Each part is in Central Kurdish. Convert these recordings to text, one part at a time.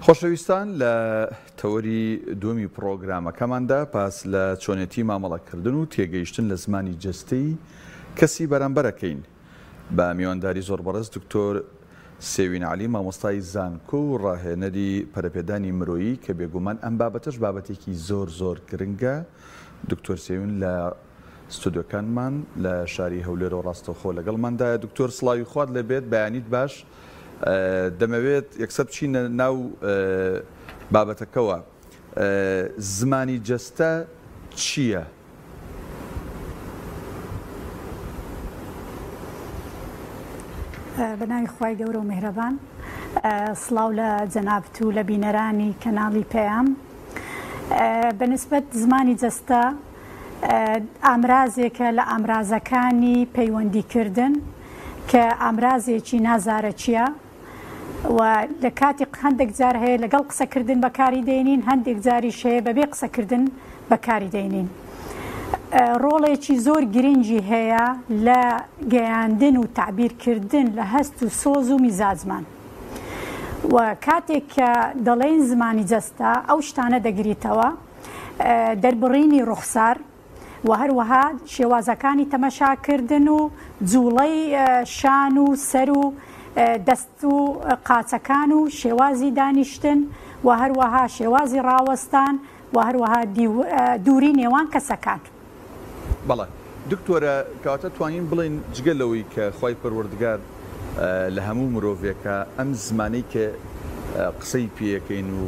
خۆشەویستان لە تەوەری دووەمی پڕۆگرامەکەماندا باس لە چۆنێتی مامەڵەکردن و تێگەیشتن لە زمانی جەستەی کەسی بەرامبەرەکەین بە میوانداری زۆر بەڕێز دکتۆر سێوین عەلی مامۆستای زانکۆ و ڕاهێنەری پەرەپێدانی مرۆیی کە بێگومان ئەم بابەتەش بابەتێکی زۆر زۆر گرنگە دکتۆر سێوین لە ستۆدیۆکانمان لە شاری هەولێرەوە ڕاستەوخۆ لەگەڵماندایە. دکتۆر سڵاوی خوات لێبێت، بەیانیت باش. دەمەوێت یەکسەر بچینە ناو بابەتەکەوە. زمانی جەستە چییە؟ بە ناوی خوای گەورە و میهرەبان. سڵاو لە جەنابت و لە بینەرانی کەناڵی پەیام. بە نسبەت زمانی جەستە ئامرازێکە لە ئامرازەکانی پەیوەندیکردن کە ئامرازێکی نازارەکییە و لە کاتی هەندێک جار هەیە لەگەڵ قسەکردن بەکاری دێنین هەندێک جاریش هەیە بەبێ قسەکردن بەکاری دێنین. ڕۆڵێکی زۆر گرنگی هەیە لە گەیاندن و تەعبیرکردن لە هەست و سۆز و میزاجمان و کاتێک کە دەڵێین زمانی جەستە ئەو شتانە دەگریتەوە دەربڕینی ڕوخسار و هەروەها شێوازەکانی تەمەشاکردن و جوڵەی شان و سەر و دەست و قاچەکان و شێوازی دانیشتن و هەروەها شێوازی ڕاوەستان و هەروەها دووری نێوان کەسەکان. بەڵێ دکتۆرە کەواتە توانین بڵێین جگە لەوەی کە خوای پەروەردگار لە هەموو مرۆڤێکا ئەم زمانەی کە قسەی پێ ئەکەین و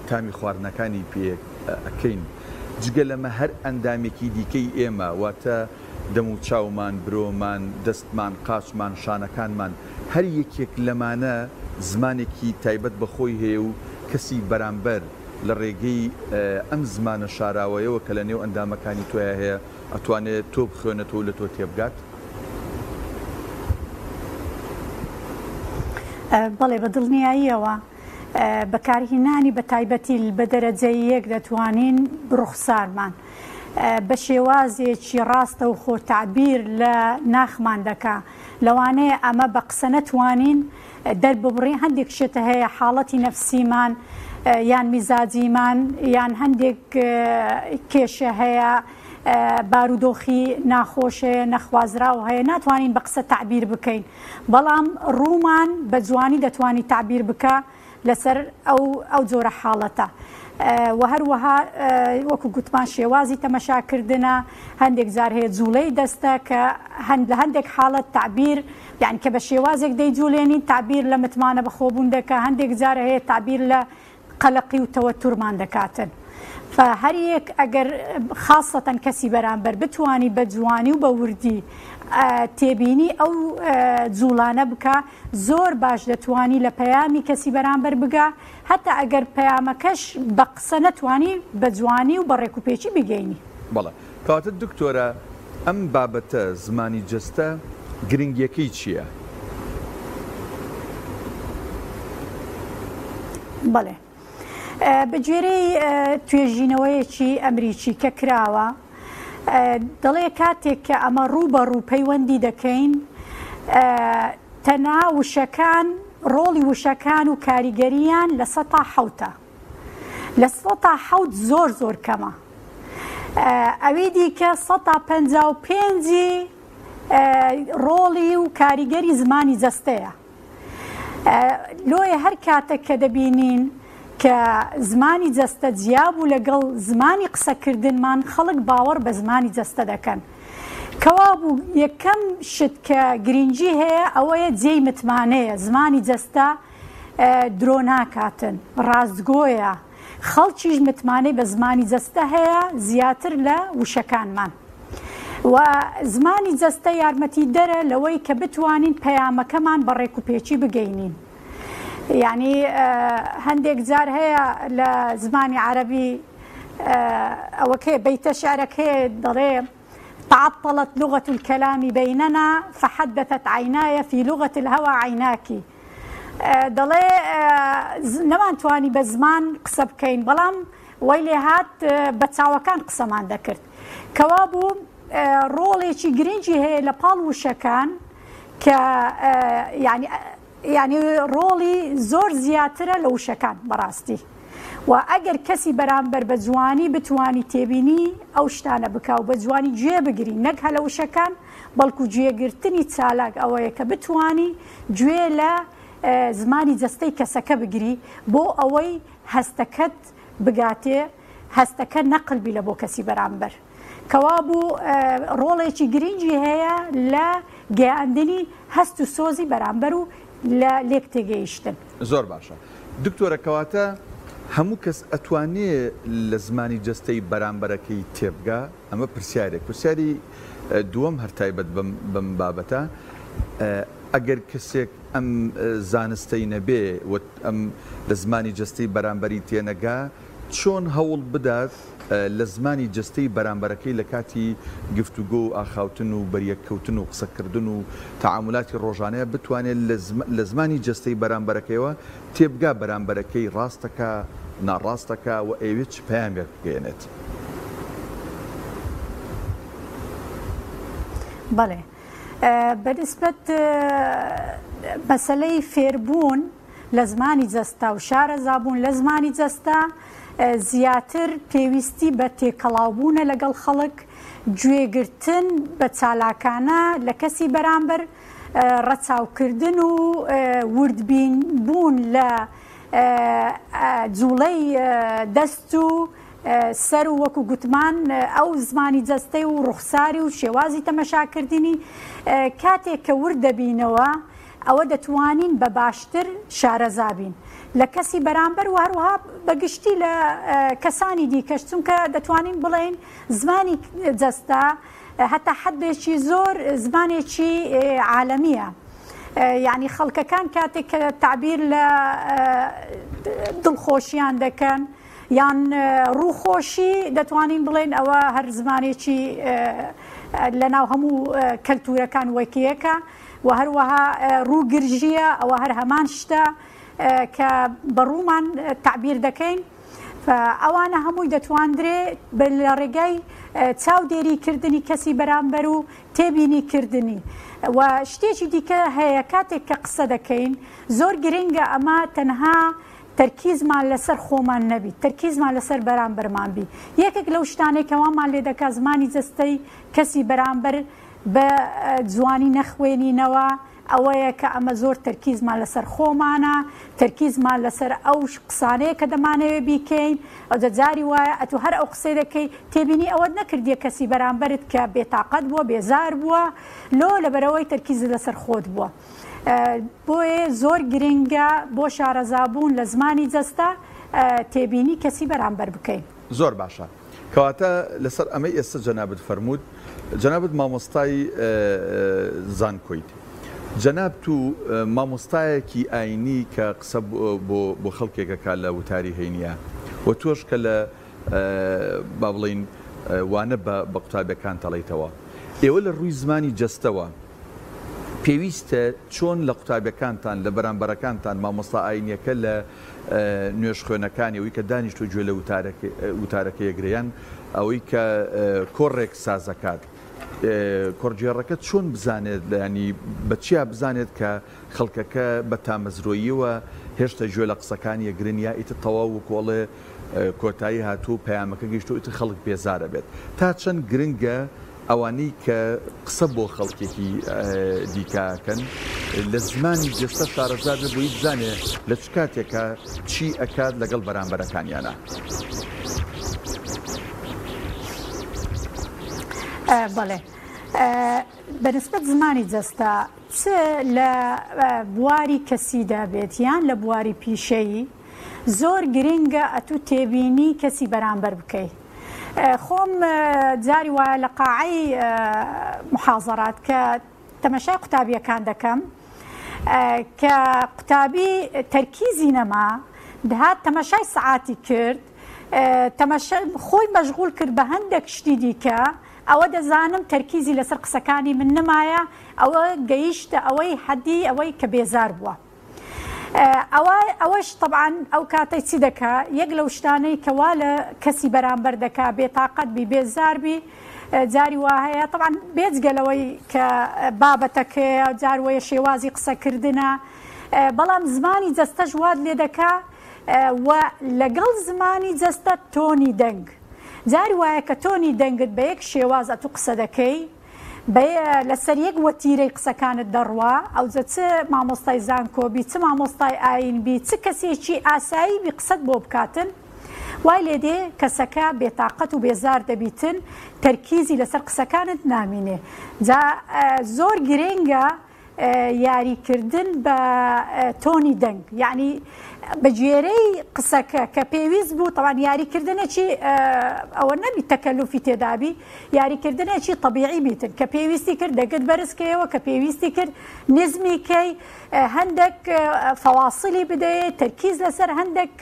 تامی خواردنەکانی پێ ئەکەین جگە لەمە هەر ئەندامێکی دیکەی ئێمە واتە دەم و چاومان برۆمان دەستمان قاچمان شانەکانمان هەر یەکێک لەمانە زمانێکی تایبەت بە خۆی هەیە و کەسی بەرامبەر لە ڕێگەی ئەم زمانە شاراوەیەوە کە لە نێو ئەندامەکانی تۆیا هەیە ئەتوانێ تۆ بخوێنێتەوە و لە تۆ تێبگات؟ بەڵێ بە دڵنیاییەوە بەکارهینانی بە تایبەتی بە دەرەجەی یەک دەتوانین ڕوخسارمان بە شێوازێکی ڕاستەوخۆ تەعبیر لە ناخمان دەکا لەوانەیە ئەمە بە قسە نەتوانین دەرببڕین هەندێک شت هەیە حاڵەتی نەفسیمان یان میزاجیمان یان هەندێک کێشە هەیە بارودۆخی ناخۆش هەیە نەخوازراو هەیە ناتوانین بە قسە تەعبیر بکەین بەڵام ڕوومان بە جوانی دەتوانی تەعبیر بکە لەسەر ئەو ئەو جۆرە حاڵەتە و هەروەها وەکو گوتمان شێوازی تەمەشاکردنە هەندێک جار هەیە جوڵەی دەستە کە هەند لە هەندێک حاڵەت تەعبیر یعنی کە بە شێوازێک دەیجوڵێنین تەعبیر لە متمانە بەخۆبوون دەکا هەندێک جار هەیە تەعبیر لە قەلەقی و تەوەتورمان دەکاتن فهەریەک ئەگەر خاسەتەن کەسی بەرامبەر بتوانی بە جوانی و بە وردی تێبینی ئەو جوڵانە بکا زۆر باش دەتوانی لە پەیامی کەسی بەرامبەر بگا هەتا ئەگەر پەیامەکەش بە قسە نەتوانی بە جوانی و بە ڕێکوپێکی بیگەینی. بەڵێ کەواتە دکتۆرە ئەم بابەتە زمانی جەستە گرنگیەکەی چیە؟ بەڵێ بە گوێرەی توێژینەوەیەکی ئەمریکی کە کراوە دەڵێ کاتێک کە ئەمە ڕوو بە ڕوو پەیوەندی دەکەین تەنها وشەکان ڕۆڵی وشەکان و کاریگەریان لە سەتا حەوتە لە سەتا حەوت زۆر زۆر کەمە ئەوی دیکە سەتا پەنجا و پێنجی ڕۆڵی و کاریگەری زمانی جەستەیە لۆیە هەر کاتێک کە دەبینین کە زمانی جەستە جیا بوو لەگەڵ زمانی قسەکردنمان خەڵک باوەڕ بە زمانی جەستە دەکەن. کەوابوو یەکەم شت کە گرینگی هەیە ئەوەیە جێی متمانەیە، زمانی جەستە درۆ ناکاتن، ڕاستگۆیە، خەڵکیش متمانەی بە زمانی جەستە هەیە زیاتر لە وشەکانمان و زمانی جەستە یارمەتیدەرە لەوەی کە بتوانین پەیامەکەمان بە ڕێکوپێکی بگەینین. یعنی هەندێک جار هەیە لە زمانی عەرەبی ئەوەکەی بەیتە شعرەکەی دەڵێ تعطلت لغة الكلام بيننا فحدثت عيناي في لغة الهوى عيناك دەڵێ نەمانتوانی بە زمان قسە بکەین بەڵام وای لێهات بە چاوەکان قسەمان دەکرد کەوابوو ڕۆڵێکی گرنگی هەیە لە پاڵ وشەکان کە یعنی. یانی ڕۆڵی زۆر زیاترە لە وشەکان بەڕاستی و ئەگەر کەسی بەرامبەر بە جوانی بتوانی تێبینی ئەو شتانە بکا و بە جوانی گوێ بگری نەک هەلە وشەکان بەڵکو گوێگرتنی چالاک ئەوەیە کە بتوانی گوێ لە زمانی جەستەی کەسەکە بگری بۆ ئەوەی هەستەکەت بگاتێ هەستەکە نەقل بی لە بۆ کەسی بەرامبەر. کەوابوو ڕۆڵێکی گرنگی هەیە لە گەیاندنی هەست و سۆزی بەرامبەر و لە لێک تێگەیشتن. زۆر باشە دکتۆرە کەواتە هەموو کەس ئەتوانێ لە زمانی جەستەی بەرامبەرەکەی تێبگا؟ ئەمە پرسیارێک. پرسیاری دووەم هەر تایبەت بەم بەم بابەتە ئەگەر کەسێک ئەم زانستەی نەبێ و ئەم لە زمانی جەستەی بەرامبەری تێنەگا چۆن هەوڵ بدات لە زمانی جەستەی بەرامبەرەکەی لە کاتی گفتوگۆ و ئاخاوتن و بەریەککەوتن و قسەکردن و تەعامولاتی ڕۆژانەیا بتوانێت لە زمانی جەستەی بەرامبەرەکەیەوە تێبگا بەرامبەرەکەی ڕاستەکا ناڕاستەکا و ئەیەوێت چ پەیامێک بگەیەنێت؟ بەڵێ بە نیسبەت مەسەلەی فێربوون لە زمانی جەستە و شارەزابوون لە زمانی جەستە زیاتر پێویستی بە تێکەڵاوبوونە لەگەڵ خەڵک، گوێگرتن بە چالاکانە لە کەسی بەرامبەر، ڕەچاوکردن و وردبین بوون لە جوڵەی دەست و سەر و وەکو گوتمان ئەو زمانی جەستەی و ڕوخساری و شێوازی تەمەشاکردنی کاتێک کە ورد دەبینەوە ئەوە دەتوانین بە باشتر شارەزا بین لە کەسی بەرامبەر و هەروەها بە گشتی لە کەسانی دیکەش چونکە دەتوانین بڵێین زمانی جەستە هەتا حدێکی زۆر زمانێکی عالەمیە. یعنی خەڵکەکان کاتێک کە تعبیر لە دڵخۆشیان دەکەن یان ڕووخۆشی دەتوانین بڵێن ئەوە هەر زمانێکی لەناو هەموو کەلتورەکان وەکیەکە وە هەروەها ڕوو گرژییە ئەوە هەر هەمان شتە کە بە ڕوومان تەعبیر دەکەین ئەوانە هەمووی دەتواندرێ لە ڕێگای چاودێری کردنی کەسی بەرامبەر و تێبینی کردنی و شتێکی دیکە هەیە کاتێک کە قسە دەکەین زۆر گرنگە ئەمە تەنها تەرکیزمان لەسەر خۆمان نەبی تەرکیزمان لەسەر بەرامبەرمان بی یەکێک لەو شتانەی کە وامان لێ دەکا زمانی جەستەی کەسی بەرامبەر بە جوانی نەخوێنینەوە ئەوەیە کە ئەمە زۆر تەرکیزمان لەسەر خۆمانە، تەرکیزمان لەسەر ئەو قسانەیە کە دەمانەوێ بیکەین، ئەوجا جاری وایە ئەتوو هەر ئەو قسەی دەکەی تێبینی ئەوەت نەکردیە کەسی بەرامبەرت کە بێتاقەت بووە بێزار بووە لۆ لەبەرئەوەی تەرکیزت لەسەر خۆت بووە بۆیە زۆر گرنگە بۆ شارەزابوون لە زمانی جەستە تێبینی کەسی بەرامبەر بکەین. زۆر باشە. کەواتە لەسەر ئەمەی ئێستا جەنابت فەرمووت، جەنابت مامۆستای زانکۆیت، جەنابت و مامۆستایەکی ئاینی کە قسە بۆ بۆ خەڵکێک ئەکا لە وتاری هەینیە و تۆش کە لە با بڵێین وانە بە بە قوتابیەکانت ئەڵێیتەوە، ئێوە لە ڕووی زمانی جەستەوە پێویستە چۆن لە قوتابیەکانتان، لە بەرامبەرەکانتان، مامۆستا ئاینیەکە لە نوێژخوێنەکانی، ئەوەی کە دانیشتووە گوێ لە وتارەکەی ئەگرێ یان ئەوەی کە کۆڕێک ساز ئەکات، کۆڕگێڕەکە چۆن بزانێت یانی بە چیا بزانێت کە خەڵکەکە بە تامەزرۆییەوە هێشتا گوێ لە قسەکانی ئەگرن یا ئیتر تەواو وەکو ئەڵێ کۆتایی هاتووە و پەیامەکە گەیشتووە ئیتر خەڵک بێزار ئەبێت. تا چەند گرنگە ئەوانەی کە قسە بۆ خەڵکێکی دیکە ئەکەن لە زمانی جەستە شارەزا بێ بۆی بزانێ لە چ کاتێکا چی ئەکات لەگەڵ بەرامبەرەکانیانا. بەڵێ بە نسبەت زمانی جەستە چ لە بواری کەسیدا بێت یان لە بواری پیشەیی زۆر گرنگە ئەتوو تێبینی کەسی بەرامبەر بکەی خۆم جاری وایە لە قاعەی محازەرات کە تەمەشای قوتابیەکان دەکەم کە قوتابی تەرکیزی نەما دەهات تەمەشای سەعاتی کرد تەمەشا خۆی مەشغول کرد بە هەندێک شتی دیکە ئەوە دەزانم تەرکیزی لەسەر قسەکانی من نەمایە ئەوە گەیشتە ئەوەی حەدی ئەوەی کە بێزار بووە. ئەوە ئەوەش تەبعەن ئەو کاتەی چی دەکا یەک لەو شتانەی کە وا لە کەسی بەرامبەر دەکا بێتاقەت بی بێزار بی جاری وا هەیە تەبعەن بێجگە لەوەی کە بابەتەکەیە جار وەیە شێوازی قسەکردنە. بەڵام زمانی جەستەش وات لێ دەکا و لەگەڵ زمانی جەستە تۆنی دەنگ. جاری وایە کە تۆنی دەنگت بە یەک شێواز ئەتوو قسە دەکەی، بە لەسەر یەک وەتیرەی قسەکانت دەڕوا، ئەوجە چ مامۆستای زانکۆ بی، چ مامۆستای ئایین بی، چ کەسێکی ئاسایی بی قسەت بۆ بکاتن، وای لێ دێ کەسەکە بێتاقەت و بێزار دەبیتن، تەرکیزی لەسەر قسەکانت نامینێ. جا زۆر گرنگە یاریکردن بە تۆنی دەنگ یعنی بە گوێرەی قسەکە کە پێویست بوو تەوان یاریکردنێکی ئەوە نەبی تەکەلوفی تێدابی یاریکردنێکی طببیعی بیتن کە پێویستی کرد دەگت بەرزکەیەوە کە پێویستی کرد نزمی کەی هەندێک فەواصلی بدەیە تەرکیز لەسەر هەندێک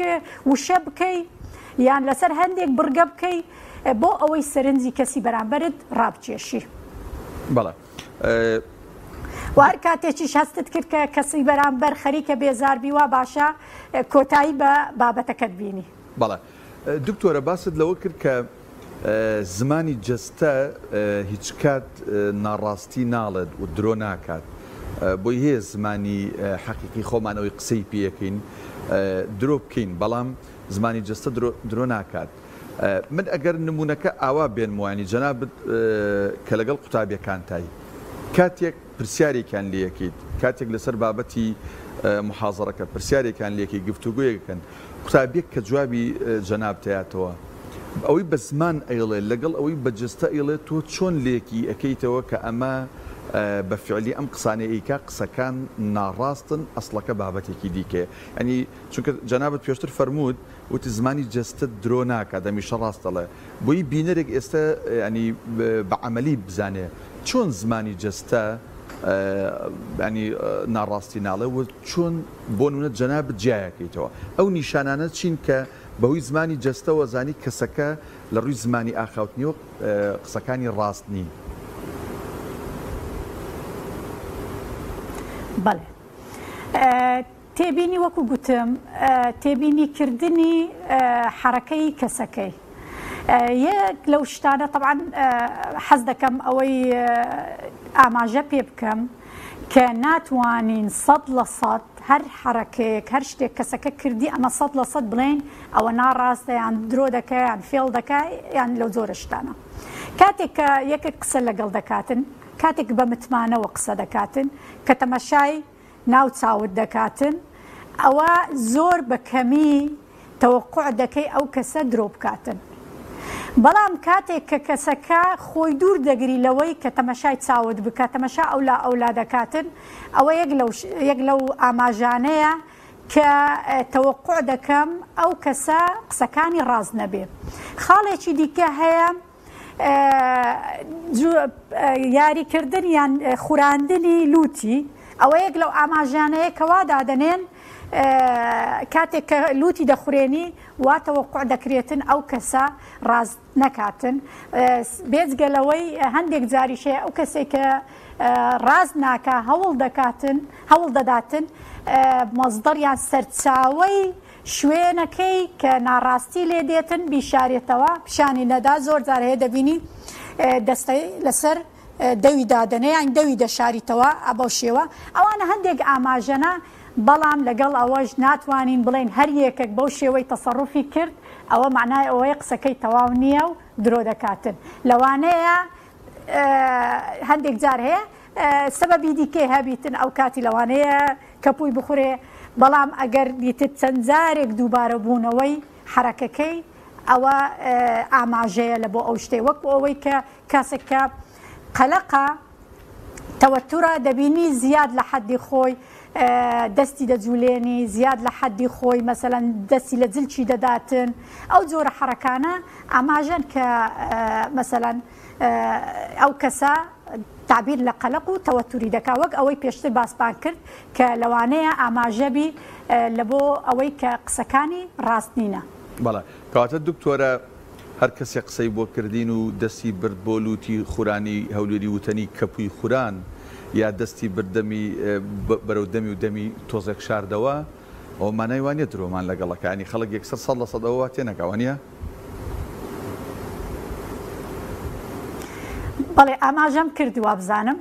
وشە بکەی یان لەسەر هەندێک بڕگە بکەی بۆ ئەوەی سەرنجی کەسی بەرامبەرت ڕابکێشی. بەڵێ. وە هەر کاتێکیش هەستت کرد کە کەسی بەرامبەر خەریکە بێزار بی وا باشە کۆتایی بە بابەتەکەت بینی. بەڵێ دکتۆرە باست لەوە کرد کە زمانی جەستە هیچکات ناڕاستی ناڵێت و درۆ ناکات بۆی هەیە زمانی حەقیقی خۆمان ئەوەی قسەی پێیەکەین درۆ بکەین بەڵام زمانی جەستە درۆ ناکات من ئەگەر نموونەکە ئاوا بێنمەوە یانی جەنابت کە لەگەڵ قوتابیەکانتای کاتێک پرسیارێکیان لێکەیت کاتێک لەسەر بابەتی محازەرەکە پرسیارێکیان لێکەی گفتوگۆیەکەن قوتابیەک کە جوابی جەنابتەیاتەوە ئەوەی بە زمان ئەیڵێ لەگەڵ ئەوەی بە جەستە ئەیڵێ تۆ چۆن لێکی ئەکەیتەوە کە ئەمە بە فعلی ئەم قسانەی ئەیکا قسەکان ناڕاستن ئەسڵەکە بابەتێکی دیکەیە یانی چونکە جەنابت پێشتر فەرمووت وتی زمانی جەستەت درۆ ناکات هەمیشە ڕاست دەڵێ بۆیی بینەرێک ئێستا یانی بە عەمەلی بزانێ چۆن زمانی جەستە یانی ناڕاستی ناڵێ و چۆن بۆ نمونە جەنابت جیایەکەیتەوە ئەو نیشانانە چین کە بەهۆی زمانی جەستەوە زانی کەسەکە لە ڕووی زمانی ئاخاوتنیەوە قسەکانی ڕاست نین. بەڵێ. تێبینی وەکو گوتم تێبینی کردنی حەرەکەی کەسەکەی یەک لەو شتانە تەبعەن حەز دەکەم ئەوەی ئاماژە پێ بکەم کە ناتوانین سەد لە سەد هەر حەرەکەیەک هەر شتێک کەسەکە کردی ئەمە سەد لە سەد بڵێین ئەوە ناڕاستە یان درۆ دەکە یان فێڵ دەکە یان لەو جۆرە شتانە کاتێک کە یەکێک قسە لەگەڵ دەکاتن کاتێک بە متمانەوە قسە دەکاتن کە تەمەشای ناو چاوت دەکاتن ئەوە زۆر بە کەمی تەوەقوع دەکەی ئەو کەسە درۆ بکاتن بەڵام کاتێک کە کەسەکە خۆی دوور دەگری لەوەی کە تەمەشای چاوت بکە تەمەشا ئەولا ئەولا دەکاتن ئەوە یەک لەو یەک لەو ئاماژانەیە کە تەوەقوع دەکەم ئەو کەسە قسەکانی ڕاست نەبێ خاڵێکی دیکە هەیە یاریکردن یان خوراندنی لوتی ئەوە یەک لەو ئاماژانەیە کە وا دادەنێن کاتێک کە لوتی دەخورێنی وا تەوەقع دەکرێتن ئەو کەسە ڕاست نەکاتن بێجگە لەوەی هەندێک جاریش هەیە ئەو کەسێک کە ڕاست ناکا هەوڵ دەکاتن هەوڵ دەداتن مەزدەر یان سەرچاوەی شوێنەکەی کە ناڕاستی لێ دێتن بیشارێتەوە پیشانی نەدا زۆر جار هەیە دەبینی دەستەی لەسەر دەوی دادەنێ یان دەوی دەشاریتەوە بەو شێوە ئەوانە هەندێک ئاماژەنە بەڵام لەگەڵ ئەوەش ناتوانین بڵێین هەر یەکێک بەو شێوەی تەسەڕوفی کرد ئەوە مەعنای ئەوەیە قسەکەی تەواو نییە و درۆ دەکاتن لەوانەیە هەندێک جار هەیە سەبەبی دیکەی هەبیتن ئەو کاتی لەوانەیە کەپووی بخورێ بەڵام ئەگەر دیتت چەند جارێک دووبارە بوونەوەی حەرەکەکەی ئەوە ئاماژەیە لە بۆ ئەو شتەی وەکو ئەوەی کە کەسێک کە قەلەقە تەوەتورە دەبینی زیاد لە حەدی خۆی دەستی دەجولێنی زیاد لە حەدی خۆی مەسەلەن دەستی لە جلکی دەداتن ئەو جۆرە حەرەکانە ئاماژەن کە مەسەلەن ئەو کەسە تەعبیر لە قەلەق و تەوەتوری دەکا وەک ئەوەی پێشتر باسمان کرد کە لەوانەیە ئاماژە بی لە بۆ ئەوەی کە قسەکانی ڕاست نینە. بەڵێ کەواتە دکتۆرە هەر کەسێ قسەی بۆ کردین و دەستی برد بۆ لوتی خورانی هەولێری وتەنی کەپوی خوران یا دەستی برد دەمی بەرەو دەمی و دەمی تۆزێک شاردەوە ئەوە مانای وا نیە درۆمان لەگەڵەکە یانی خەڵک یەکسەر 100% ئەوە وا تێنەگا وانیە؟ بەڵێ ئاماژەم کرد وابزانم.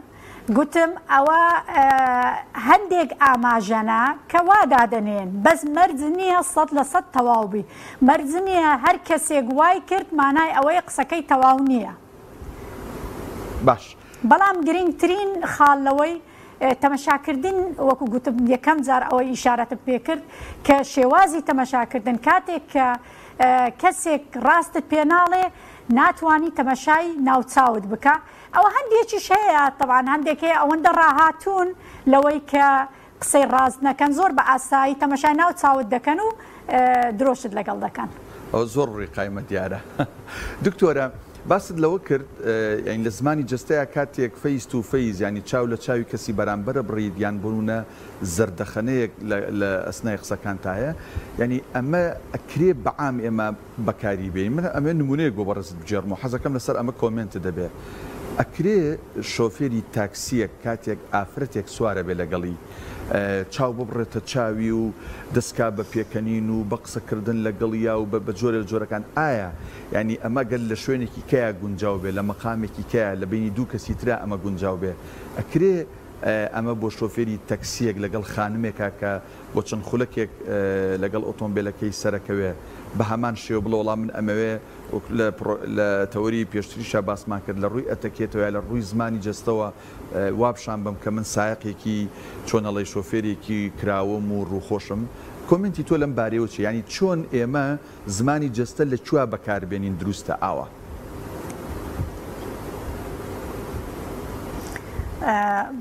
گوتم ئەوە هەندێک ئاماژەنە کە وا دادەنێن بەس مەرج نییە 100% تەواو بی مەرج نییە هەر کەسێک وای کرد مانای ئەوەیە قسەکەی تەواو نییە. باش. بەڵام گرنگترین خاڵ لەوەی تەمەشاکردن وەکو گوتم یەکەم جار ئەوەی ئیشارەتم پێکرد کە شێوازی تەمەشاکردن کاتێک کە کەسێک ڕاستت پێناڵێ ناتوانی تەمەشای ناوچاوت بکە ئەوە هەندێکیش هەیە تەبعەن هەندێک هەیە ئەوەندە ڕاهاتوون لەوەی کە قسەی ڕاست نەکەن زۆر بە ئاسایی تەمەشای ناو چاوت دەکەن و درۆشت لەگەڵ دەکەن. ئەوە زۆر ڕووی قایمە دیارە. دکتۆرە باست لەوە کرد یانی لە زمانی جەستەیا کاتێک face to face یانی چاو لە چاوی کەسی بەرامبەرە بڕیت یان بۆنونە زەردەخەنەیەک لە ئەسنای قسەکانتا هەیە یانی ئەمە ئەکرێ بە عام ئێمە بەکاری بێنین من ئەمەوێ نمونەیەک بۆ بەڕێزت بگێڕمەوە حەزەکەم لەسەر ئەمە comment ت هەبێ ئەکرێ شۆفێری تاکسیەک کاتێک ئافرەتێک سوارەبێ لەگەڵی چاو ببڕێتە چاوی و دەستکا بە پێکەنین و بە قسەکردن لەگەڵیا و بە جۆرێ لە جۆرەکان ئایا یانی ئەمە گەر لە شوێنێکی کەیا گونجاو بێ لە مەقامێکی کەیا لە بەینی دوو کەسی ترا ئەمە گونجاو بێ ئەکرێ ئەمە بۆ شۆفێری تەکسیەک لەگەڵ خانمێکا کە بۆ چەند خولەکێک لەگەڵ ئۆتۆمبێلەکەی سەرەکەوێ بە هەمان شێوە بڵێ وەڵا من ئەمەوێ وەک لە لە تەوەری پێشتریشا باسمان کرد لە ڕووی ئەتەکێتەوە یا لە ڕووی زمانی جەستەوە وا پیشان بەم کە من سایەقێکی چۆن ئەڵێی شۆفێرێکی کراوەم و ڕووخۆشم comment ی تۆ لەم بارەیەوە چیە یانی چۆن ئێمە زمانی جەستە لە کوێ بەکار بێنین دروستە ئاوا؟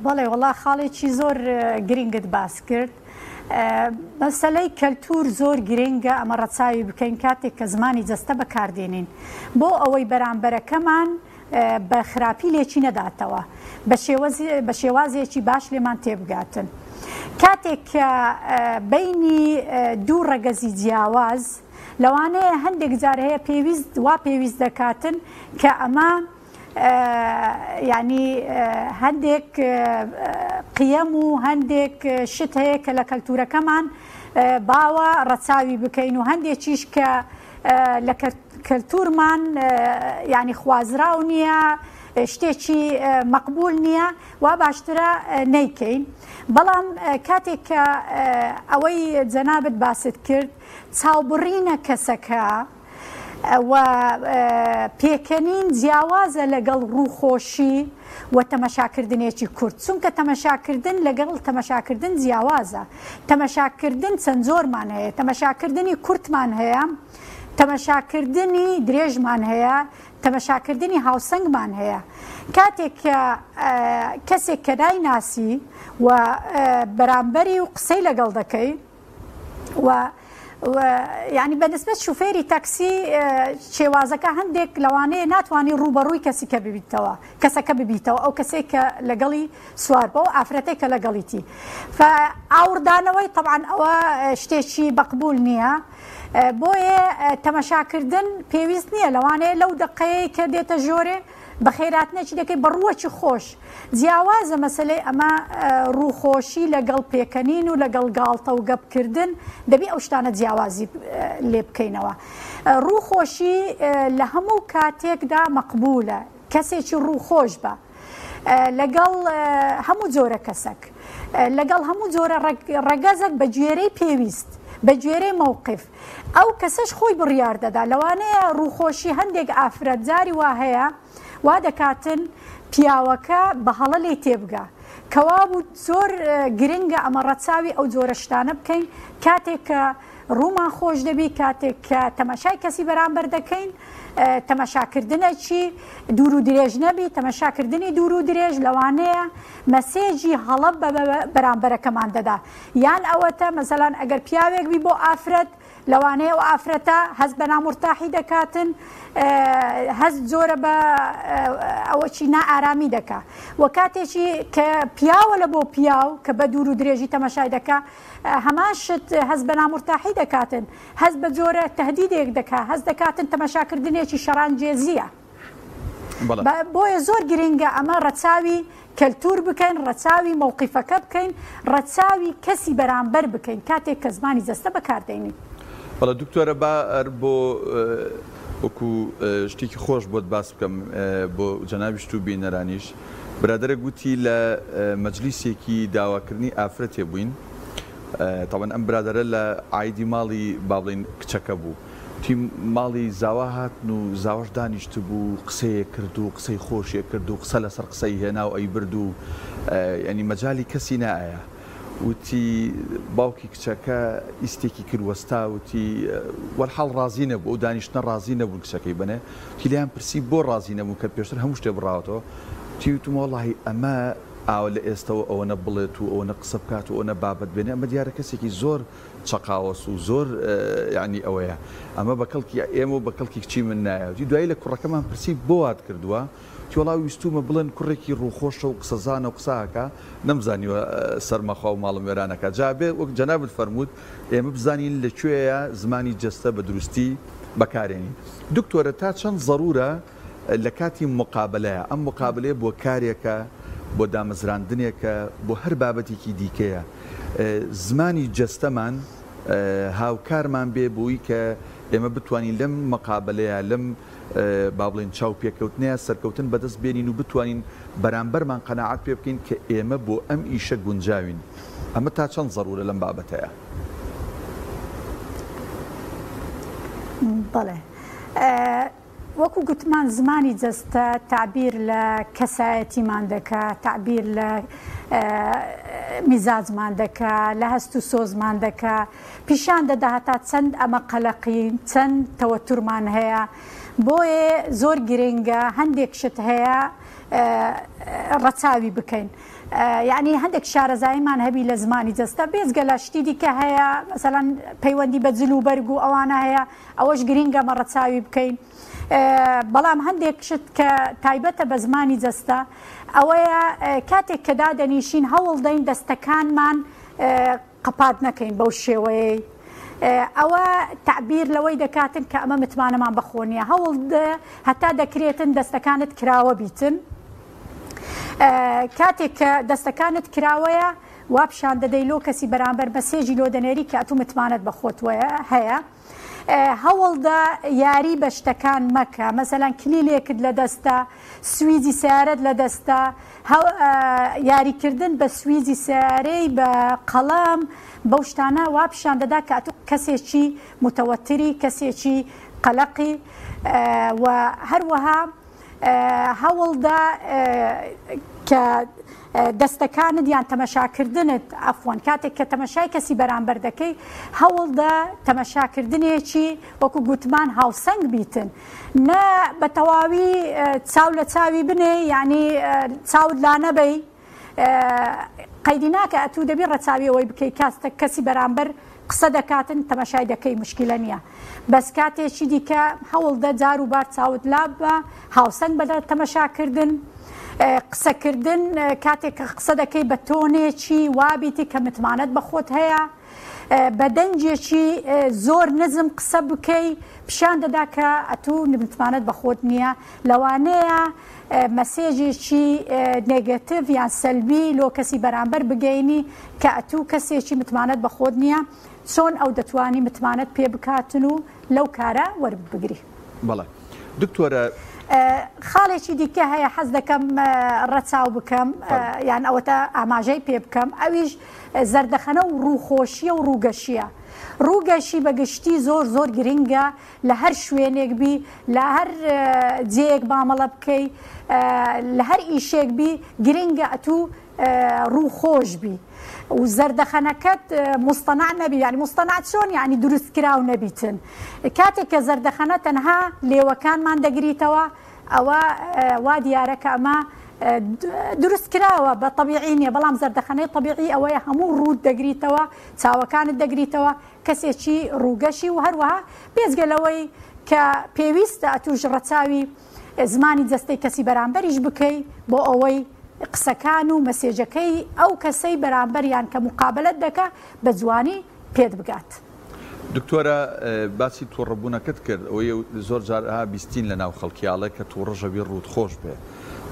بەڵێ وەڵا خاڵێکی زۆر گرنگت باس کرد. مەسەلەی کەلتور زۆر گرنگە ئەمە ڕەچاوی بکەین کاتێک کە زمانی جەستە بەکاردێنین بۆ ئەوەی بەرامبەرەکەمان بە خراپی لێکی نەداتەوە بە شێوازێکی باش لێمان تێبگاتن. کاتێک کە بینی دوو ڕەگەزی جیاواز لەوانەیە هەندێک جار هەیە پێویست وا پێویست دەکاتن کە ئەمە یعنی هەندێک قیەم و هەندێک شت هەیە کە لە کەلتورەکەمان باوە ڕەچاوی بکەین و هەندێکیش کە لە کەلتورمان یعنی خوازراو نییە شتێکی مەقبول نییە وا باشترە نەیکەین بەڵام کاتێک کە ئەوەی جەنابت باست کرد چاوبڕینە کەسەکە و پێکەنین جیاوازە لەگەڵ ڕووخۆشی و تەمەشاکردنێکی کورت چونکە تەمەشاکردن لەگەڵ تەمەشاکردن جیاوازە تەمەشاکردن چەند جۆرمان هەیە تەمەشاکردنی کورتمان هەیە تەمەشاکردنی درێژمان هەیە تەمەشاکردنی هاوسەنگمان هەیە کاتێک کە کەسێک کە نایناسی و بەرامبەری و قسەی لەگەڵ دەکەی و یعنی بە نسبەت شوفێری تاکسی شێوازەکە هەندێک لەوانەیە ناتوانانی ڕووبەڕووی کەسی کە ببیتەوە کەسەکە ببیتەوە ئەو کەسێک کە لەگەڵی سوار بەو ئافرەتێک کە لەگەڵیتی ئاوردانەوەی طبعا ئەوە شتێکی بەقبول نییە بۆیە تەمەشاکردن پێویست نییە لەوانەیە لەو دقەیە کە دێتە ژۆرێ بەخێراتنێکی دەکەی بە ڕووەکی خۆش جیاوازە مەسەلەی ئەمە ڕووخۆشی لەگەڵ پێکەنین و لەگەڵ گاڵتە و گەپ کردن دەبی ئەو شتانە جیاوازی لێ بکەینەوە ڕووخۆشی لە هەموو کاتێکدا مەقبولە کەسێکی ڕووخۆش بە لەگەڵ هەموو جۆرە کەسەک لەگەڵ هەموو جۆرە ڕەگەزێک بە گوێرەی پێویست بە گوێرەی مەوقف ئەو کەسەش خۆی بڕیار دەدا لەوانەیە ڕووخۆشی هەندێک ئافرەت جاری وا هەیە وا دەکاتن پیاوەکە بە هەڵە لێی تێبگا کەوابوو زۆر گرنگە ئەمە ڕەچاوی ئەو جۆرە شتانە بکەین کاتێک کە ڕوومان خۆش دەبی کاتێک کە تەماشای کەسی بەرامبەر دەکەین تەماشاکردنەکی دوور و درێژ نەبی تەماشاکردنی دوور و درێژ لەوانەیە مەسێجی هەڵە بە بەرامبەرەکەمان دەدا یان ئەوەتە مەسەلەن ئەگەر پیاوێک بی بۆ ئافرەت لەوانەیە ئەو ئافرەتە هەست بە نامورتاحی دەکاتن هەست جۆرە بە ئەوەچی نائارامی دەکا و کاتێکی کە پیاوە لە بۆ پیاو کە بە دوور و درێژی تەمەشای دەکا هەمان شت هەست بە نامورتاحی دەکاتن هەست بە جۆرە تهدیدێک دەکا هەست دەکاتن تەمەشاکردنێکی شەڕانگێزیە. بۆیە زۆر گرنگە ئەمە ڕەچاوی کەلتور بکەین، ڕەچاوی مەوقیفەکە بکەین، ڕەچاوی کەسی بەرامبەر بکەین کاتێک کە زمانی جەستە بەکاردێنین. بەڵێ دکتۆرە با هەر بۆ وەکو شتێکی خۆش بۆت باس بکەم بۆ جەنابیشت و بینەرانیش. برادەرێک وتی لە مەجلیسێکی داواکردنی ئافرەتێ بووین تەبعەن ئەم برادەرە لە عایدی ماڵی با بڵێین کچەکە بوو وتی ماڵی زاوا هاتن و زاواش دانیشتبوو قسەیەک کرد و قسەی خۆشێ کرد و قسە لەسەر قسەی هێنا و ئەیبرد و یانی مەجالی کەسی نائەیا وتی باوکی کچەکە ئیستێکی کرد وەستا وتی وەلحاڵ ڕازی نەبوو ئەو دانیشتنە ڕازی نەبوون کچەکەی بەنێ وتی لێیان پرسی بۆ ڕازی نەبوون کە پێشتر هەموو شتێ بڕاوەتەوە وتی وتم وەڵاهی ئەمە ئاوە لە ئێستەوە ئەوەنە بڵێت و ئەوەنە قسە بکات و ئەوەنە بابەت بێنێ ئەمە دیارە کەسێکی زۆر چەقاوەس و زۆر یانی ئەوەیە ئەمە بە کەڵکی ئێمە و بە کەڵکی کچی من نایە وتی دوایی لە کوڕەکەمان پرسی بۆ وات کردووە وتی وەڵا ویستوومە بڵێن کوڕێکی ڕووخۆشە و قسەزانە و قسە ئەکا نەمزانیوە سەرمەخوا و ماڵم وێران ئەکا جا ئەبێ وەک جەنابت فەرمووت ئێمە بزانین لە کوێیە زمانی جەستە بە دروستی بەکارێنین دکتۆرە تا چەند زەرورە لە کاتی موقابەلەیە ئەم موقابەلەیە بۆ کارێکە بۆ دامەزراندنێکە بۆ هەر بابەتێکی دیکەیە زمانی جەستەمان هاوکارمان بێ بۆی کە ئێمە بتوانین لەم مقابەلەیە لەم با بڵێین چاوپێکەوتنەیە سەرکەوتن بەدەست بێنین و بتوانین بەرامبەرمان قەناعەت پێ بکەین کە ئێمە بۆ ئەم ئیشە گونجاوین. ئەمە تا چەند زەروورە لەم بابەتەیا؟ بەڵێ. وەکو گوتمان زمانی جەستە تەعبیر لە کەسایەتیمان دەکا، تەعبیر لە میزاجمان دەکا، لە هەست و سۆزمان دەکا. پیشان دەدا هەتا چەند ئەمە قەلەقین، چەند تەوەتورمان هەیە، بۆیە زۆر گرنگە هەندێک شت هەیە ڕەچاوی بکەین. یعنی هەندێک شارەزاییمان هەبی لە زمانی جەستە بێجگە لە شتی دیکە هەیە مەسەلەن پەیوەندی بە جل و بەرگ و ئەوانە هەیە ئەوەش گرنگە مە ڕەچاوی بکەین بەڵام هەندێک شت کە تایبەتە بە زمانی جەستە ئەوەیە کاتێک کە دادەنیشین هەوڵ دەین دەستەکانمان قەپات نەکەین بەو شێوەیەی ئەوە تەعبیر لەوەی دەکاتن کە ئەمە متمانەمان بەخۆ نییە هەوڵ هەتا دەکرێتن دەستەکانت کراوە بیتن کاتێک کە دەستەکانت کراوەیە وا پیشان دەدەی لۆ کەسی بەرامبەر مەسێجی لۆ دەنێری کە ئەتوو متمانەت بە خۆت هەیە هەوڵدە یاری بە شتەکان مەکە مەسەلەن کلیلێکت لە دەستە سویجی سیارەت لە دەستە یاریکردن بە سویجی سیارەی بە قەڵەم بەو شتانە وا پیشان دەدا کە ئەتوو کەسێکی متەوەتری کەسێکی قەلەقی و هەروەها هەوڵدە کە دەستەکانت یان تەمەشاکردنت عەفوەن کاتێک کە تەمەشای کەسی بەرامبەر دەکەی هەوڵدە تەمەشاکردنێکی وەکو گوتمان هاوسەنگ بیتن نە بە تەواوی چاو لە چاوی بنێ یعنی چاوت لانەبەی قەیدی ناکە ئەتوو دەبی ڕەچاوی ئەوەی بکەی کاستە کەسی بەرامبەر قسە دەکاتن تەمەشای دەکەی مشکلە نییە بەس کاتێکی دیکە هەوڵدە جار و بار چاوت لاببە هاوسەنگ بە تەمەشاکردن قسەکردن کاتێک کە قسە دەکەی بە تۆنێکی وابیتی کە متمانەت بە خۆت هەیە بە دەنگێکی زۆر نزم قسە بکەی پیشان دەدا کە ئەتوو متمانەت بە خۆت نییە لەوانەیە مەسێجێکی نێگەتیڤ یان سەلبی لۆ کەسی بەرامبەر بگەینی کە ئەتوو کەسێکی متمانەت بە خۆت نییە چۆن ئەو دەتوانی متمانەت پێ بکاتن و لەو کارە وەربگری. بەڵێ دکتۆرە. خاڵێکی دیکە هەیە حەز دەکەم ڕەچاو بکەم یان ئەوەتە ئاماژەی پێ بکەم ئەویش زەردەخەنە و ڕووخۆشیە و ڕووگەشیە. ڕووگەشی بە گشتی زۆر زۆر گرنگە لە هەر شوێنێک بی لە هەر جێیەک مامەڵە بکەی لە هەر ئیشێک بی گرنگە ئەتوو ڕوو خۆش بی و زەردەخەنەکەت مستەنع نەبی یعنی مستەنع چۆن یعنی دروست کراو نەبیتن کاتێک کە زەردەخەنە تەنها لێوەکانمان دەگریتەوە ئەوە وا دیارە کە ئەمە دروست کراوە بە طبیعی نییە بەڵام زەردەخەنەی طبیعی ئەوەیە هەموو ڕووت دەگریتەوە چاوەکانت دەگریتەوە کەسێکی ڕووگەشی و هەروەها بێجگە لەوەی کە پێویستە ئەتوش ڕەچاوی زمانی جەستەی کەسی بەرامبەریش بکەی بۆ ئەوەی قسەکان و مەسێجەکەی ئەو کەسەی بەرامبەر یان کە موقابەلەت دەکا بە جوانی پێت بگات. دکتۆرە باسی توڕەبوونەکەت کرد ئەوەی زۆر جار ها بیستین لە ناو خەڵکی ئەڵێ کە توڕەش ئەبی ڕووت خۆش بێ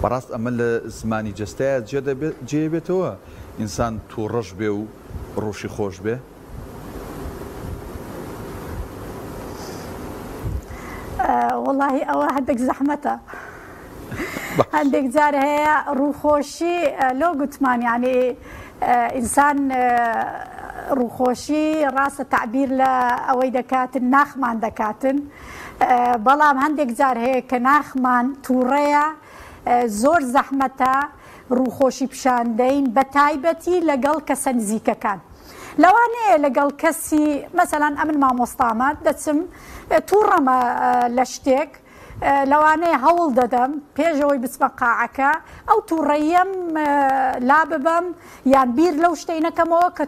بەڕاست ئەمە لە زمانی جەستەیا جێ دەبێ جێ بێتەوە ئینسان توڕەش بێ و ڕووشی خۆش بێ؟ وەڵاهی ئەوە هەندێک زەحمەتە. هەندێک جار هەیە ڕووخۆشی لۆ گوتمان یعنی ئینسان ڕووخۆشی ڕاستە تەعبیر لە ئەوەی دەکاتن ناخمان دەکاتن بەڵام هەندێک جار هەیە کە ناخمان تووڕەیە زۆر زەحمەتە ڕووخۆشی پیشاندەین بە تایبەتی لەگەڵ کەسە نزیکەکان لەوانەیە لەگەڵ کەسی مەسەلەن ئەمن مامۆستامە دەچم تووڕەمە لە شتێک لەوانەیە هەوڵ دەدەم پێش ئەوەی بچمە قاعەکە ئەو تووڕەیەم لا ببەم یان بیر لەو شتەی نەکەمەوە کە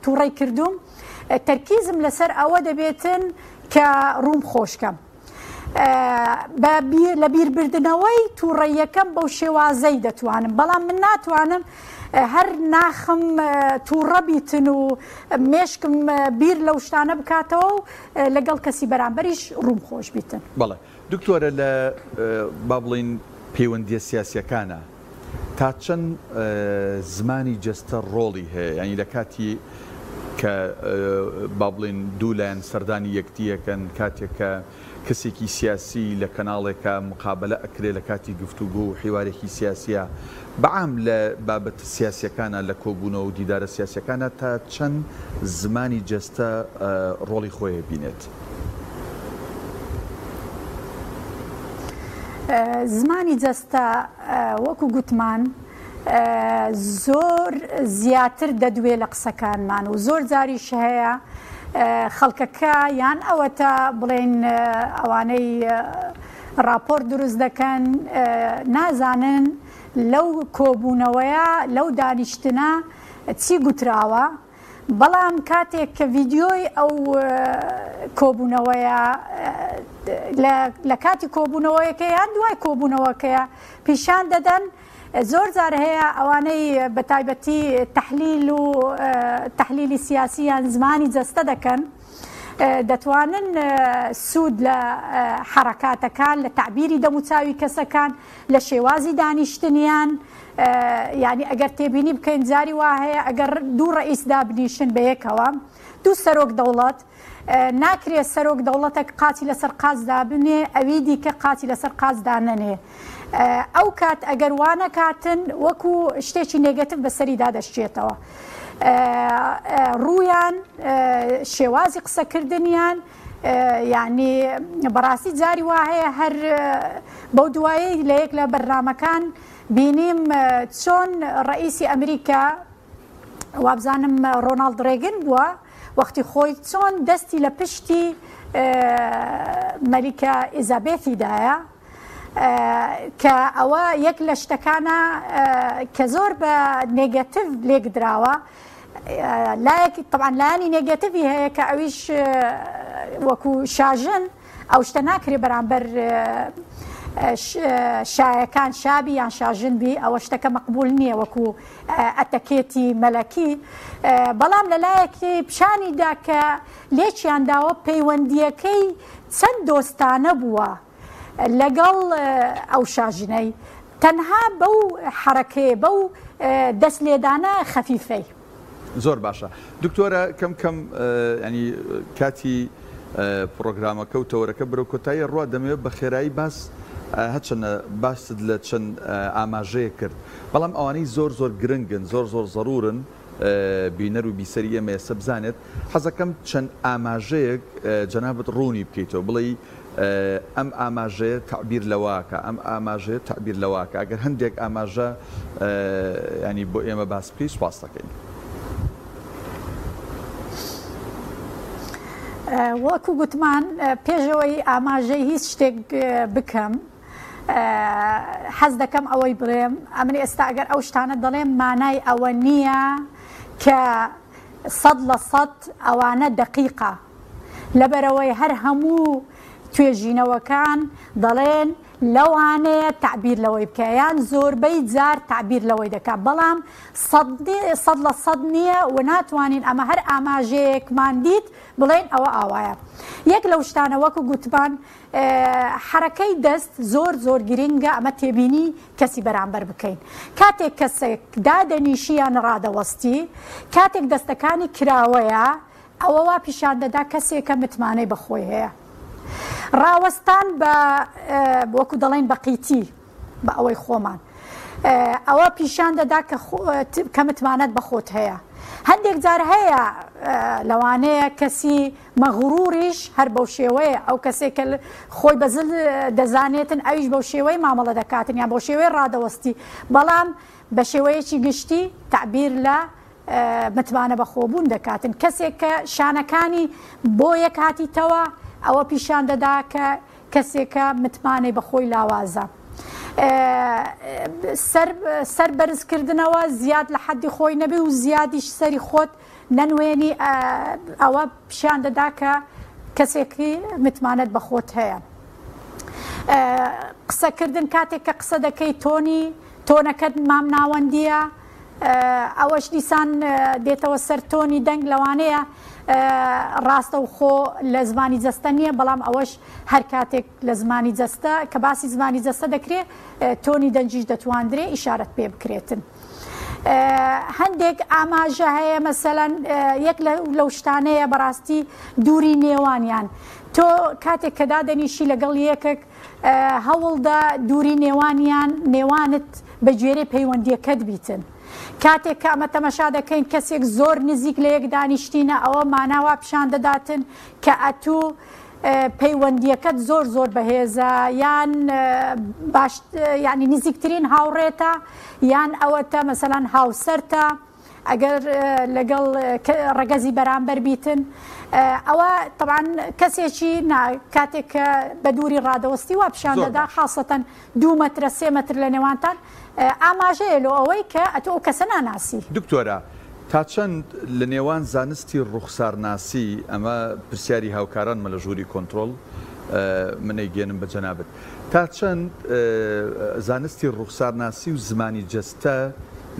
تووڕەی کردوم تەرکیزم لەسەر ئەوە دەبێتن کە ڕووم خۆشکەم بە لە بیربردنەوەی تووڕەیەکەم بەو شێوازەی دەتوانم بەڵام من ناتوانم هەر ناخم تووڕە بیتن و مێشکم بیر لەو شتانە بکاتەوە و لەگەڵ کەسی بەرامبەریش ڕووم خۆش بیتن. بەڵێ دکتۆرە لە با بڵێین پەیوەندیە سیاسیەکانا تا چەند زمانی جەستە ڕۆڵی هەیە یانی لە کاتی کە با بڵێین دوو لایەن سەردانی یەکدی ئەکەن کاتێک کە کەسێکی سیاسی لە کەناڵێکا مقابەلە ئەکرێ لە کاتی گفتوگۆ و حیوارێکی سیاسیا بە عام لە بابەتە سیاسیەکانا لە کۆبوونەوە و دیدارە سیاسیەکانا تا چەند زمانی جەستە ڕۆڵی خۆی ئەبینێت؟ زمانی جەستە وەکو گوتمان زۆر زیاتر دەدوێ لە قسەکانمان و زۆر جاریش هەیە خەڵکەکە یان ئەوەتە بڵێن ئەوانەی ڕاپۆرت دروست دەکەن نازانن لەو کۆبوونەوەیە لەو دانیشتنە چی گوتراوە بەڵام کاتێک کە ڤیدیۆی ئەو کۆبوونەوەیە لە کاتی کۆبوونەوەیەکە یان دوای کۆبوونەوەکەیە پیشان دەدەن زۆر جار هەیە ئەوانەی بە تایبەتی تەحلیل و تەحلیلی سیاسی یان زمانی جەستە دەکەن دەتوانن سوود لە حەڕەکاتەکان لە تەعبیری دەموچاوی کەسەکان لە شێوازی دانیشتنیان یعنی ئەگەر تێبینی بکەین جاری وا هەیە ئەگەر دوو ڕئیس دابنیشن بە یەکەوە دوو سەرۆک دەوڵەت ناکرێ سەرۆک دەوڵەتەک قاچی لەسەر قاچ دابنێ ئەوی دیکە قاچی لەسەر قاچ دانەنێ ئەو کات ئەگەر وا نەکاتن وەکو شتێکی نێگەتیڤ بەسەریدا دەشچێتەوە ڕوویان شێوازی قسەکردنیان یعنی بەڕاستی جاری وا هەیە هەر بەو دوایی لە یەک لە بەرنامەکان بینیم چۆن ڕئیسی ئەمریکا وابزانم ڕۆناڵد ڕێگن بووە وەختی خۆی چۆن دەستی لە پشتی مەلیکە ئیزابێثی دایە کە ئەوە یەک لە شتەکانە کە زۆر بە نێگەتیڤ لێکدراوە لایەک طبعا لایەنی نێگەتیڤی هەیە کە ئەویش وەکو شاژن ئەو شتە ناکرێ بەرامبەر شایەکان شابی یان شاژن بی ئەوە شتەکە مەقبول نییە وەکو ئەتەکێتی مەلەکی بەڵام لەلایەکی پیشانی دا کە لێکیان داوە پەیوەندیەکەی چەند دۆستانە بووە لەگەڵ ئەو شاژنەی تەنها بەو حەرەکەیە بەو دەست لێدانە خەفیفەی. زۆر باشە دکتۆرە کەم کەم ینی کاتی پڕۆگرامەکە و تەوەرەکە بەرەو کۆتایی ڕوا دەمەوێت بە خێرایی باس هەچەنە باست لە چەند ئاماژەیەک کرد بەڵام ئەوانەی زۆر زۆر گرنگن زۆر زۆر زەرورن بینەر و بیسەری ئێمە ئێستا بزانێت حەزەکەم چەند ئاماژەیەک جەنابت ڕوونی بکەیتەوە بڵێی ئەم ئاماژەیە تەعبیر لەوەکا ئەم ئاماژەیە تەعبیر لەوەکا ئەگەر هەندێک ئاماژە ینی بۆ ئێمە باس بکەی سوپاس دەکەین. وەکو گوتمان پێشەوەی ئاماژەی هیچ شتێک بکەم حەز دەکەم ئەوەی بڵێم ئەمن ئێستا ئەگەر ئەو شتانە دەڵێم مانای ئەوە نییە کە 100% ئەوانە دەقیقە لەبەرئەوەی هەر هەموو توێژینەوەکان دەڵێن لەوانەیە تەعبیر لەوەی بکە یان زۆربەی جار تەعبیر لەوەی دەکات بەڵام 100% نییە و ناتوانین ئەمە هەر ئاماژەیەکمان دیت بڵێن ئەوە ئاوایە یەک لەو شتانە وەکو گوتمان حەرەکەی دەست زۆر زۆر گرنگە ئەمە تێبینی کەسی بەرامبەر بکەین کاتێک کەسێک دادەنیشی یان ڕادەوەستی کاتێک دەستەکانی کراوەیە ئەوە وا پیشان دەدا کەسێکە متمانەی بە خۆی هەیە. ڕاوەستان بە وەکو دەڵێن بە قیتی. بە ئەوەی خۆمان ئەوە پیشان دەدا کە کە متمانەت بە خۆت هەیە. هەندێک جار هەیە لەوانەیە کەسی مەغروریش هەر بەو شێوەیە ئەو کەسێک کە خۆی بە زل دەزانێتن ئەویش بەو شێوەی مامەڵە دەکاتن یان بەو شێوەی ڕادەوەستی بەڵام بە شێوەیەکی گشتی تەعبیر لە متمانە بەخۆبوون دەکاتن. کەسێک کە شانەکانی بۆ یەک هاتیتەوە ئەوە پیشان دەدا کە کەسێکە متمانەی بەخۆی لاوازە. سەر سەر بەرزکردنەوە زیاد لە حەدی خۆی نەبێ و زیادیش سەری خۆت نەنوێنی ئەوە پیشان دەدا کە کەسێکی متمانەت بە خۆت هەیە. قسەکردن کاتێک کە قسە دەکەی تۆنی تۆنەکەت مامناوەندییە ئەوەش دیسان دێتەوە سەر تۆنی دەنگ لەوانەیە ڕاستەوخۆ لە زمانی جەستە نییە بەڵام ئەوەش هەر کاتێک لە زمانی جەستە کە باسی زمانی جەستە دەکرێت تۆنی دەنگیش دەتواندرێ ئیشارەت پێ بکرێتن. هەندێک ئاماژە هەیە مەسەلەن یەک لەو شتانەیە بەڕاستی دووری نێوانیان تۆ کاتێک کە دادەنیشی لەگەڵ یەکێک هەوڵدە دووری نێوانیان نێوانت بە گوێرەی پەیوەندیەکەت بیتن کاتێک کە ئەمە تەمەشا دەکەین کەسێک زۆر نزیک لە یەک دانیشتینە ئەوە مانا وا پیشان دەداتن کە ئەتوو پەیوەندیەکەت زۆر زۆر بەهێزە یان باش یعنی نزیکترین هاوڕێتە یان ئەوەتە مەسەلەن هاوسەرتە ئەگەر لەگەڵ ڕەگەزی بەرامبەر بیتن ئەوە تەبعەن کەسێکی نا کاتێک کە بە دووری ڕادەوەستی وا پیشان زۆر دەدا باش. خاسەتەن دوو مەترە سێ مەتر لە نێوانتان ئاماژەیە لۆ ئەوەی کە ئەتۆ ئەو کەسە ناناسی. دکتۆرە تا چەند لە نێوان زانستی ڕوخسارناسی، ئەمە پرسیاری هاوکارانمە لە ژووری کۆنترۆڵ من ئەیگەیەنم بە جەنابت، تا چەند زانستی ڕوخسارناسی و زمانی جەستە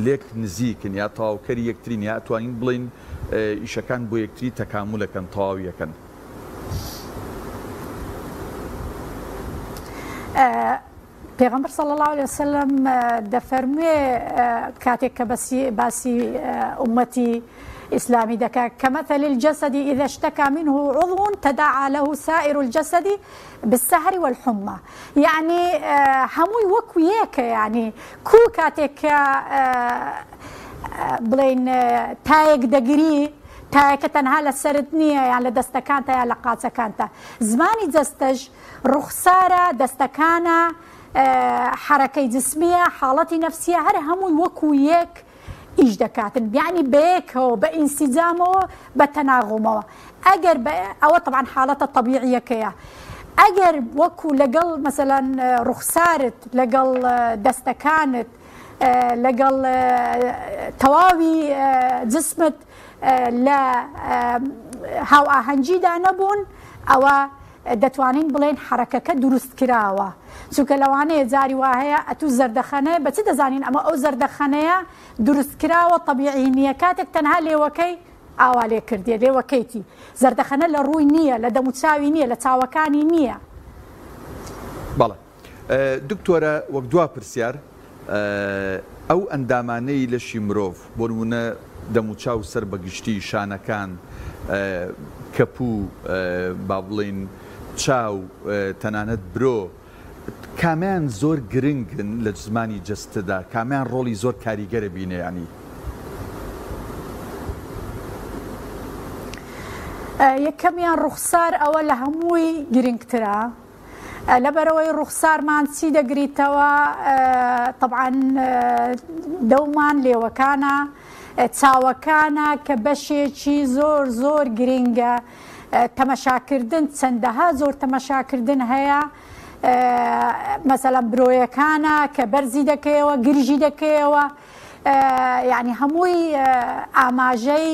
لێک نزیکن یا تەواوکەری یەکترین یا ئەتوانین بڵێین ئیشەکان بۆ یەکتری تەکامولەکەن تەواویەکەن؟ پێغەمبەر صلی اللە علیە وسلم دەفەرموێ کاتێک کە باسی ئومەتی ئیسلامی دەکا کەمەثل الجسد اذا اشتكى منه عضو تداعى له سائر الجسد بالسهر والحمى یعنی هەمووی وەکو یەکە یعنی کو کاتێک کە بڵێین تایەک دەگری تایەکە تەنها لە سەرت نییە یان لە دەستەکانتە یا لە قاچەکانتە زمانی جەستەش ڕوخسارە، دەستەکانە، حەرەکەی جسمیە، حاڵەتی نەفسیە هەر هەمووی وەکو یەک ئیش دەکاتن یەعنی بەیەکەوە بە ئینسجامەوە بە تەناغومەوە ئەگەر بە ئەوە تەبعەن حاڵەتە تەبیعیەکەیە ئەگەر وەکو لەگەڵ مەسەلەن ڕوخسارت لەگەڵ دەستەکانت لەگەڵ تەواوی جسمت لە هاوئاهەنگیدا نەبوون ئەوە دەتوانین بڵێین حەرەکەکە دروست کراوە چونکە لەوانەیە جاری وا هەیە ئەتوو زەردەخەنەیە بە چ دەزانین ئەمە ئەو زەردەخەنەیە دروست کراوە تەبیعی نییە کاتێک تەنها لێوەکەی ئاوا لێ کردیە لێوەکەیتی زەردەخەنە لە ڕووی نییە لە دەموچاوی نییە لە چاوەکانی نییە. بەڵێ دکتۆرە وەک دوا پرسیار ئەو ئەندامانەی لەشی مرۆڤ بۆ نموونە دەموچاو سەر بە گشتی شانەکان کەپوو با بڵێین چاو تەنانەت برۆ کامیان زۆر گرنگن لە زمانی جەستەدا کامیان ڕۆڵی زۆر کاریگەرە بینێ یانی؟ یەکەمیان ڕوخسار ئەوە لە هەمووی گرنگترە لەبەرئەوەی ڕوخسارمان چی دەگریتەوە تەبعەن دەومان لێوەکانە چاوەکانە کە بەشێکی زۆر زۆر گرینگە تەمەشاکردن چەندەها زۆر تەمەشاکردن هەیە مەسەلەن برۆیەکانە کە بەرزی دەکەیەوە گرژی دەکەیەوە یعنی هەمووی ئاماژەی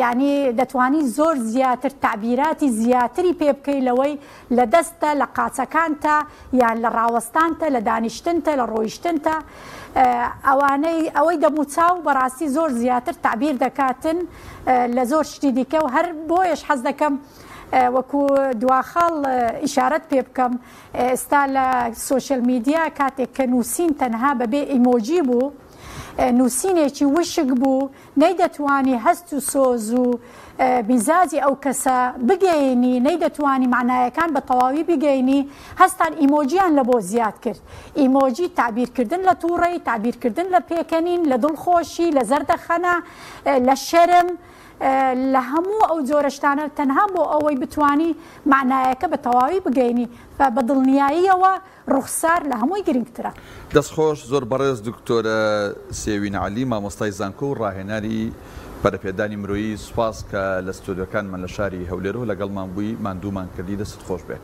یانی دەتوانی زۆر زیاتر تەعبیراتی زیاتری پێ بکەی لەوەی لە دەستتە لە قاچەکانتە یان لە ڕاوەستانتە لە دانیشتنتە لە ڕۆیشتنتە ئەوانەی ئەوەی دەموچاو بەڕاستی زۆر زیاتر تەعبیر دەکاتن لە زۆر شتی دیکە و هەر بۆیەش حەز دەکەم وەکو دواخاڵ ئیشارەت پێ بکەم ئێستا لە سۆشیال میدیا کاتێک کە نووسین تەنها بەبێ ئیمۆجی بوو نووسینێکی وشک بوو نەیدەتوانی هەست و سۆز و. میزاجی ئەو کەسە بگەیەنی، نەیدەتوانی مەعنایەکان بە تەواوی بگەینی، هەستان ئیمۆجیان لە بۆ زیاد کرد. ئیمۆجی تەعبیرکردن لە توڕەیی، تەعبیرکردن لە پێکەنین، لە دڵخۆشی، لە زەردەخەنە، لە شەرم، لە هەموو ئەو جۆرە شتانە تەنها بۆ ئەوەی بتوانی مەعنایەکە بە تەواوی بگەینی. بە دڵنیاییەوە ڕوخسار لە هەمووی گرنگترە. دەست خۆش زۆر بەڕێز دکتۆرە سێوین عەلی مامۆستای زانکۆ و ڕاهێناری پەرەپێدانی مرۆیی سوپاس کە لە ستۆدیۆکانمان لە شاری هەولێرەوە لەگەڵمان بووی ماندوومان کردی دەستت خۆش بێ.